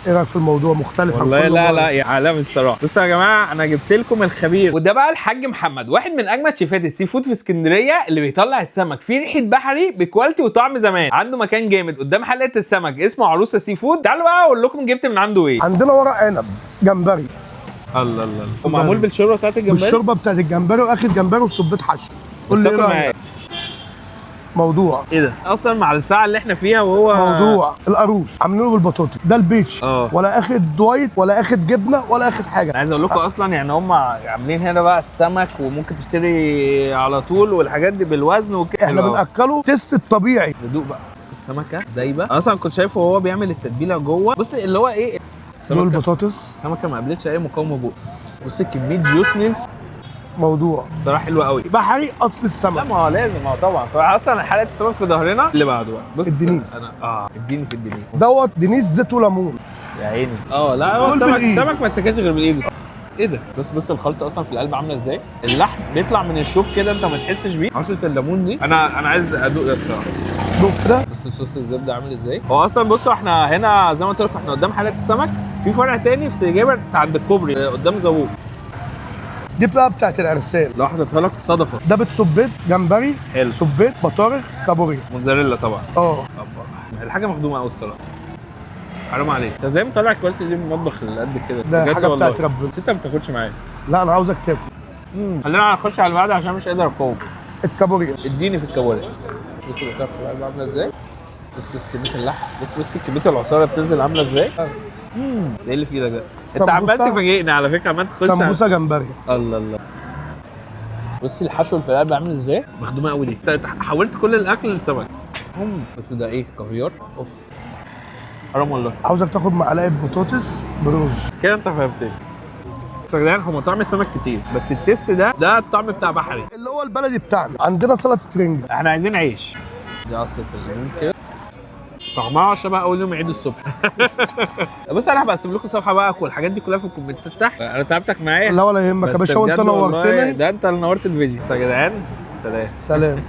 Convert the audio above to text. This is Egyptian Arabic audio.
ايه رايك في الموضوع؟ مختلف عن والله كل لا مرة. لا يا عالمي الصراحه. بصوا يا جماعة، انا جبت لكم الخبير، وده بقى الحاج محمد، واحد من اجمد شيفات ال seafood في اسكندريه، اللي بيطلع السمك فيه ريحه بحري ب quality وطعم زمان. عنده مكان جامد قدام حلقة السمك اسمه عروسه seafood. تعالوا بقى اقول لكم جبت من عنده ايه. عندنا ورق عنب جمبري. الله الله الله، ومعمول بالشوربه بتاعت الجمبري. بالشوربه بتاعت الجمبري، واخد جمبري وصبيت حشو. قول لي ايه تاكل معايا. رايك؟ موضوع ايه ده اصلا مع الساعة اللي احنا فيها وهو موضوع القاروص عاملينه بالبطاطس، ده البيتش. ولا اخد white ولا اخد جبنه ولا اخد حاجة. انا عايز اقول لكم اصلا يعني هم عاملين هنا بقى السمك، وممكن تشتري على طول والحاجات دي بالوزن وكده. احنا حلو أوي. بناكله taste الطبيعي. ندوق بقى. بص السمكة دايبه، انا اصلا كنت شايفه وهو بيعمل التتبيله جوه. بص اللي هو ايه، دول سمكة البطاطس. سمكة ما قابلتش اي مقاومة بوق. بص كمية juiciness. موضوع الصراحة حلوة قوي. بحري اصل لا السمك. ما هو لازم، اه طبعا طبعا، اصلا حلقة السمك في ظهرنا. اللي بعده بقى بص الدنيس. انا اديني في الدنيس. دوت دنيس زيت وليمون. يا عيني. لا هو كل السمك بالإيد. السمك ما اتاكلش غير بالايد. ايه ده؟ بص بص الخلطة اصلا في القلب عامله ازاي، اللحم بيطلع من الشوك كده انت ما تحسش بيه. عصره الليمون دي انا عايز ادوق ده الصراحة. دوق كده. بص صوص الزبدة عامل ازاي. هو اصلا بصوا احنا هنا زي ما قلت لكم احنا قدام حلقة السمك، في فرع تاني في سجابر عند الكوبري قدام زووق. دي بقى بتاعت العرسان. لو حطيتها لك في صدفة. ده بتسبيت جمبري. حلو. سبيت بطارخ كابوريا. موتزاريلا طبعا. اه. أبا. الحاجة مخدومة قوي الصراحة، حرام عليك. انت ازاي مطلع ال quality دي من المطبخ اللي قد كده؟ ده بجد حاجة والله. بتاعت ربنا. بس انت ما بتاكلش معايا. لا انا عاوزك تاكل. خلينا نخش على اللي بعده عشان مش قادر اقاوم. الكابوريا. اديني في الكابوريا. بص البطارخ في القلب عامله ازاي. بص بص كمية اللحم، بص بص كمية العصاره بتنزل عامله ازاي. ده ايه اللي في ايدك ده؟ انت عمال سمبوسة. تفاجئني على فكرة، عمال تخش سمبوسة جمبري. الله الله. بصي الحشو اللي في القلب عامل ازاي، مخدومة قوي دي. انت حولت كل الاكل لسمك. بس ده ايه؟ كافيار. اوف حرام والله. عاوزك تاخد معلقه بطاطس برز. كده انت فهمتني. بس يا جدعان هو طعم السمك كتير، بس ال taste ده الطعم بتاع بحري اللي هو البلدي بتاعنا. عندنا سلطة رنجه. احنا عايزين عيش. دي عصره الليمون كده، طعمها شبه اول يوم عيد الصبح. بص انا هبقى اسيب لكم صفحة بقى والحاجات دي كلها في الكومنتات تحت. انا تعبتك معايا. لا ولا يهمك يا بس باشا، وانت بجد والله نورتني. ده انت اللي نورت الفيديو. بس يا جدعان سلام. سلام.